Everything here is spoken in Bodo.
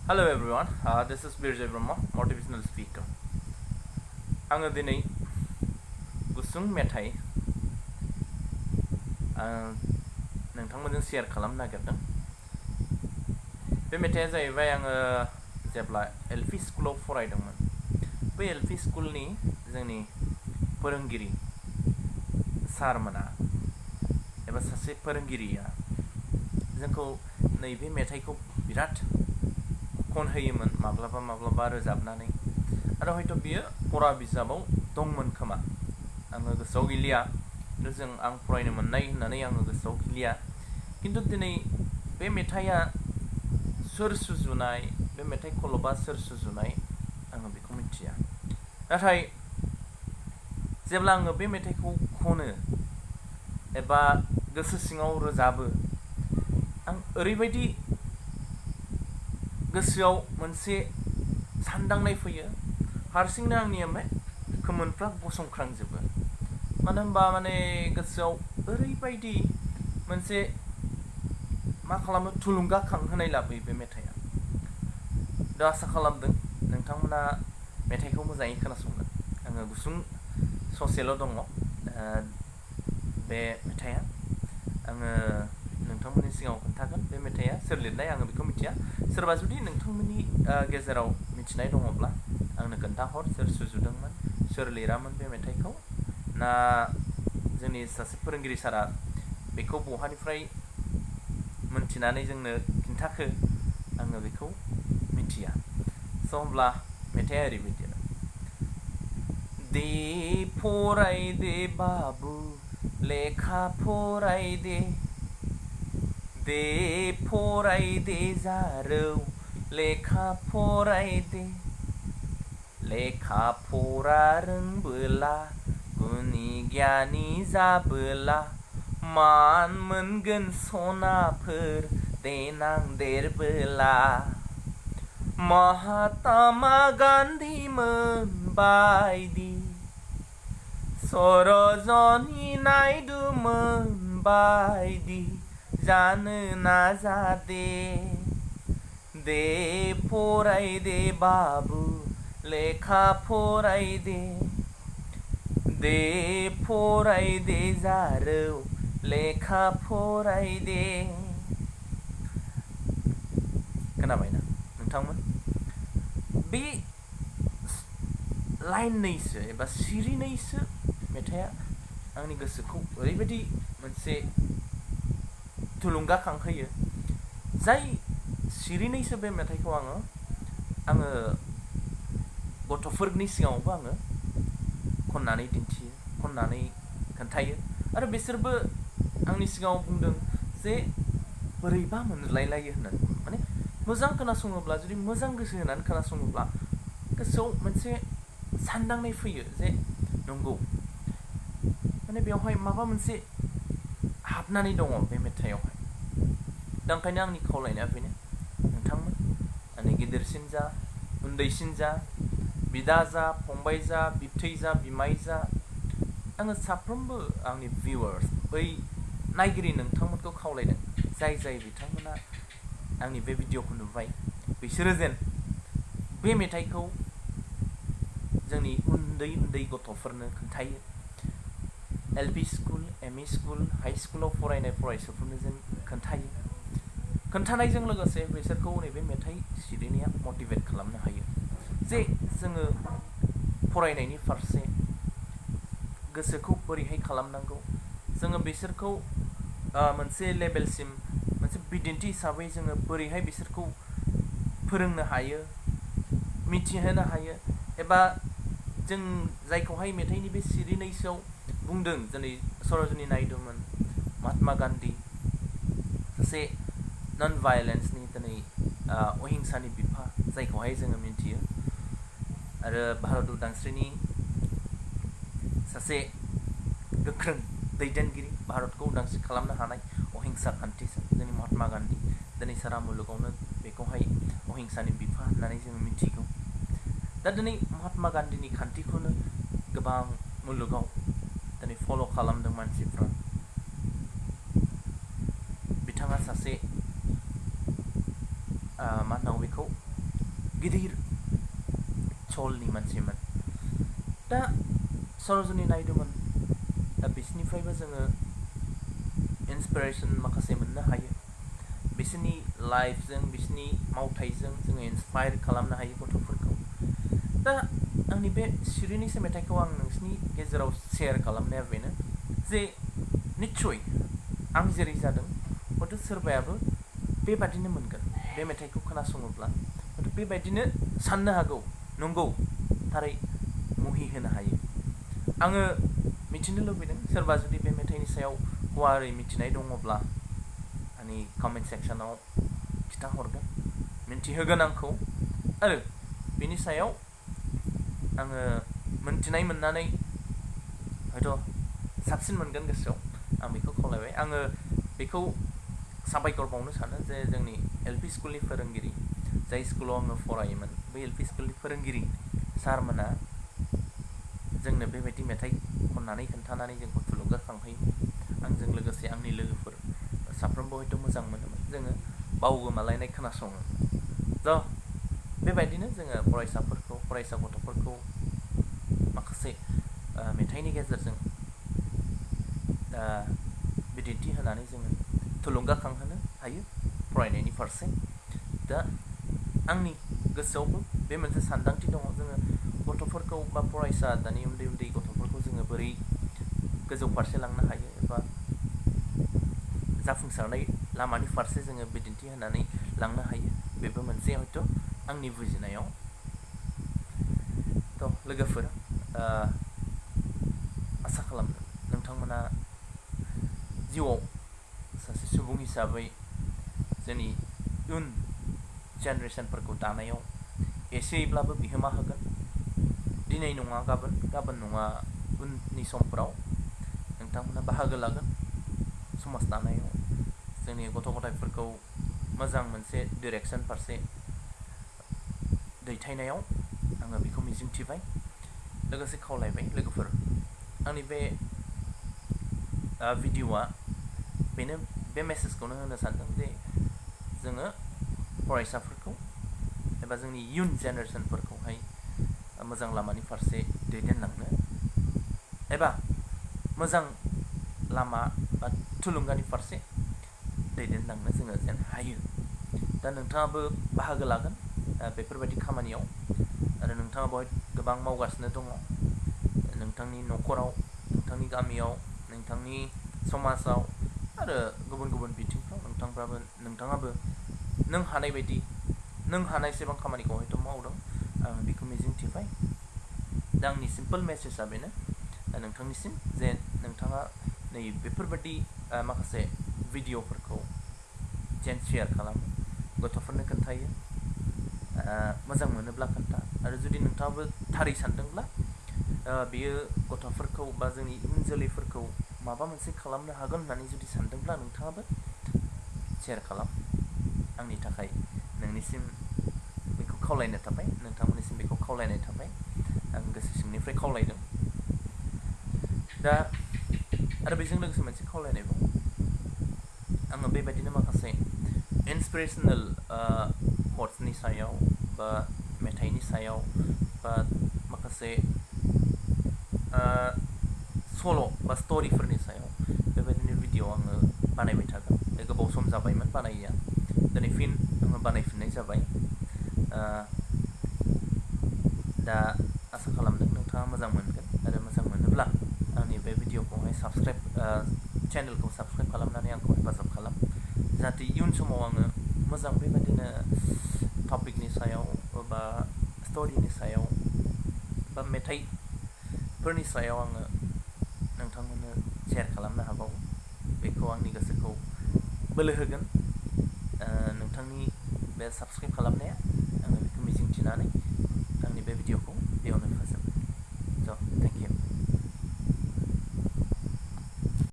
Hello everyone, this is Birjay Brahma, motivational speaker. आङो दिनै गुसुं मेथाइ नोंथांमोनजों शेयार खालामनो नागिरदों। बे मेथाइया जाहैबाय आङो जेब्ला एलपि स्कुलाव फरायदोंमोन बै एलपि स्कुलनि जोंनि फोरोंगिरि सारमोना एबा सासे फोरोंगिरिया जोंखौ नैबे मेथाइखौ बिराद खनहोयोमोन माब्लाबा माब्लाबा रोजाबनानै आरो हयथ' बियो फरा बिजाबाव दंमोन खोमा आङो गोसोआव गैलिया खिन्थु आं फरायनो मोननाय होननानै आङो गोसोआव गैलिया खिन्थु दिनै बे मेथाइया सोर सुजुनाय बे मेथाइ खलबा सोर सुजुनाय आङो बेखौ मिथिया नाथाय जेब्ला आङो बे मेथाइखौ खनो एबा गोसो सिङाव रोजाबो आं ओरैबायदि गोसोआव मोनसे सानदांनाय फैयो हारसिंनो आंनि खोमोनफ्रा गसंख्रांजोबो मानो होनबा गोसोआव ओरैबायदि मोनसे मा खालामो थुलुंगाखांहोनाय लाबोयो बे मेथाइया दा आसा खालामदों नोंथांमोना मेथाइखौ मोजाङै खोनासंगोन आङो गुसुं ससेल' दङ बे मेथाइया आङो नोंथांमोननि सिगाङाव खोन्थागोन बे मेथाइया सोर लिरनाय आङो बेखौ मिथिया सोरबा जुदि नोंथांमोननि गेजेराव मिथिनाय दङब्ला आंनो खोन्थाहर सोर सुजुदोंमोन सोर लिरामोन बे मेथाइखौ ना जोंनि सासे फोरोंगिरि सारा बेखौ बहानिफ्राय मोनथिनानै जोंनो खिन्थाखो आङो बेखौ मिथिया स' होमब्ला मेथाइया ओरैबायदि दे फरायदे बाबु लेखा फरायदे दे फरायदे जारौ लेखा फरायदे लेखा फरा रोंबोला गुनि गियानि जाबोला मान मोनगोन सनाफोर देनां देरबोला महात्मा गान्धीमोन बायदि सरजनी नायडुमोन बायदि जानो नाजादे दे फरायदे बाबु लेखा फरायदे दे फरायदे जारौ लेखा फरायदे खोनाबायना नोंथांमोन बे लाइननैसो एबा सिरिनैसो मेथाइया आंनि गोसोखौ ओरैबायदि मोनसे थुलुंगाखांहोयो जाय सिरिनैसो बे मेथाइखौ आङो गथ'फोरनि सिगाङावबो आङो खननानै दिन्थियो खननानै खोन्थायो आरो बिसोरबो आंनि सिगाङाव बुंदों जे बोरैबा मोनलायलायो होननानै मोजां खोनासङोब्ला जुदि मोजां गोसो होनानै खोनासङोब्ला गोसोआव मोनसे सानदांनाय फैयो जे नंगौ बेवहाय माबा मोनसे हाबनानै दङ बे मेथाइयावहाय दा ओंखायनो आंनि खावलायनाया बेनो नोंथांमोन माने गिदिरसिन जा उन्दैसिन जा बिदा जा फंबाय जा बिबथै जा बिमाय जा आङो साफ्रोमबो आंनि भिउवार्स बै नायगिरि नोंथांमोनखौ खावलायदों जाय बिथांमोना आंनि बे भिडिअखौ नुबाय बिसोरो जेन बे मेथाइखौ जोंनि उन्दै गथ'फोरनो खोन्थायो LP school ME school high स्कुलाव फरायनाय फरायसाफोरनो जों खोन्थानायजों लोगोसे बिसोरखौ नैबे मेथाइ सिरिनाया मटिभेट खालामनो हायो जे जोङो फरायनायनि फारसे गोसोखौ बोरैहाय खालामनांगौ जोङो बिसोरखौ मोनसे लेभेलसिम मोनसे बिदिन्थि हिसाबै जोङो बोरैहाय बिसोरखौ फोरोंनो हायो मिथिहोनो हायो एबा जों जायखौहाय मेथाइनि बे सिरिनैसोआव बुंदों दिनै सरजनी नायडुमोन महात्मा गान्धी सासे नन भायलेन्सनि दिनै अहिंसानि बिफा जायखौहाय जोङो मिन्थियो आरो भारत उदांस्रिनि सासे गोख्रों दैदेनगिरि भारतखौ उदांस्रि खालामनो हानाय अहिंसा खान्थिजों जोंनि महात्मा गान्धी दिनै सारा मुलुगावनो बेखौहाय अहिंसानि बिफा होननानै जोङो मिथिगौ दा दिनै महात्मा गान्धीनि खान्थिखौनो गोबां मुलुगाव दिनै फल' खालामदों मानसिफ्रा बिथाङा सासे मा होननांगौ बेखौ गिदिर सलनि मानसिमोन। दा सर'जनी नायडूमोन, दा बिसोरनिफ्रायबो जोङो इन्सपिरेसन माखासे मोननो हायो। बिसोरनि लाइफजों बिसोरनि मावथाइजों जोङो इन्सपायार खालामनो हायो गथ'फोरखौ। दा आंनि बे सिरिनिसो मेथाइखौ आं नोंसिनि गेजेराव शेयार खालामनाया बेनो जे निस्सय आं जेरै जादों हयथ' सोरबायाबो बेबादिनो मोनगोन। बे मेथाइखौ खोनासङोब्ला हयथ' बेबायदिनो साननो हागौ, नंगौ थारै मुहि होनो हायो। आङो मिथिनो लुबैदों सोरबा जुदि बे मेथाइनि सायाव गुवारै मिथिनाय दङब्ला आंनि कमेन्ट सेक्सनाव खिथाहरगोन, मिन्थिहोगोन आंखौ, आरो बिनि सायाव आङो मोनथिनाय मोननानै हयथ' साबसिन मोनगोन गोसोआव। आं बेखौ खावलायबाय। आङो बेखौ साबायखर बावनो सानो जे जोंनि एल.पि. स्कुलनि फोरोंगिरि, जाय स्कुलाव आङो फरायोमोन, बै एल.पि. स्कुलनि फोरोंगिरि सारमोना जोंनो बेबायदि मेथाइ खननानै खोन्थानानै जोंखौ थुलुंगाखांहोयोमोन। आंजों लोगोसे आंनि लोगोफोर साफ्रोमबो हयथ' मोजां मोनोमोन। जोङो बावगोमालायनाय खोनासङो। थ' बेबायदिनो जोङो फरायसा गथ'फोरखौ माखासे मेथाइनि गेजेरजों बिदिन्थि होनानै जोङो थुलुंगाखांहोनो हायो फरायनायनि फारसे। दा आंनि गोसोआवबो बे मोनसे सानदांथि दङ, जोङो गथ'फोरखौ बा फरायसा दानि उन्दै उन्दै गथ'फोरखौ जोङो बोरै गोजौ फारसे लांनो हायो एबा जाफुंसारनाय लामानि फारसे जोङो बिदिन्थि होनानै लांनो हायो, बेबो मोनसे हयथ' आंनि बुजिनायाव। थ' लोगोफोर, आसा खालामदों नोंथांमोना जिउआव सासे सुबुं हिसाबै जोंनि इयुन जेनेरेसनफोरखौ दानायाव एसेब्लाबो बिहोमा होगोन। दिनै नङा गाबोन, गाबोन नङा उननि समफोराव नोंथांमोना बाहागो लागोन समाज दानायाव, जोंनि गथ' गथायफोरखौ मोजां मोनसे डिरेक्सन फारसे दैथायनायाव आङो बेखौ मिजिंथिबाय। लोगोसे खावलायबाय लोगोफोर, आंनि बे भिडिअ'आ बेनो, बे मेसेजखौनो होनो सानदों जे जोङो फरायसाफोरखौ एबा जोंनि इयुन जेनेरेसनफोरखौहाय मोजां लामानि फारसे दैदेनलांनो एबा मोजां लामा बा थुलुंगानि फारसे दैदेनलांनो जोङो जेन हायो। दा नोंथाङाबो बाहागो लागोन बेफोरबायदि खामानियाव, आरो नोंथाङा बेवहाय गोबां मावगासिनो दङ। नोंथांनि न'खराव, नोंथांनि गामियाव, नोंथांनि समाजाव आरो गुबुन गुबुन बिथिंफ्राव नोंथाङाबो नों हानाय बायदि, नों हानायसेबां खामानिखौ हयथ' मावदों। आं बेखौ मिजिंथिबाय। दा आंनि सिम्पोल मेसेजआ बेनो नोंथांनिसिम जे नोंथाङा नै बेफोरबायदि माखासे भिडिअ'फोरखौ जेन शेयार खालामो, गथ'फोरनो खोन्थायो, मोजां मोनोब्ला खोन्था, आरो जुदि नोंथाङाबो थारै सानदोंब्ला बेयो गथ'फोरखौ बा जोंनि इयुन जोलैफोरखौ माबा मोनसे खालामनो हागोन होननानै जुदि सानदोंब्ला नोंथाङाबो शेयार खालाम। आंनि थाखाय नोंनिसिम बेखौ खावलायनाय थाबाय, नोंथांमोननिसिम बेखौ खावलायनाय थाबाय, आं गोसो सिंनिफ्राय खावलायदों। दा आरो बेजों लोगोसे मोनसे खावलायनायबाव, आङो बेबायदिनो माखासे इन्सपिरेसनेल quotes-नि सायाव बा मेथाइनि सायाव बा माखासे सल' बा स्ट'रिफोरनि सायाव बेबायदिनो भिडिअ' आङो बानायबाय थागोन। गोबाव सम जाबायमोन बानायैया, दिनै फिन आङो बानायफिननाय जाबाय। दा आसा खालामदों नोंथाङा मोजां मोनगोन, आरो मोजां मोनोब्ला आंनि बे भिडिअ'खौहाय चेनेलखौ साबस्क्राइब खालामनानै आंखौ हेफाजाब खालाम, जाहाथे इयुन समाव आङो मोजां बेबायदिनो टपिकनि सायाव बा स्ट'रिनि सायाव बा मेथाइफोरनि सायाव आङो नोंथांमोननो शेयार खालामनो हाबावो। बेखौ आंनि गोसोखौ बोलो होगोन नोंथांनि बे साबस्क्राइब खालामनाया। आङो बेखौ मिजिंथिनानै आंनि बे भिडिअ'खौ बेयावनो फोजोबबाय। स' थेंक इउ।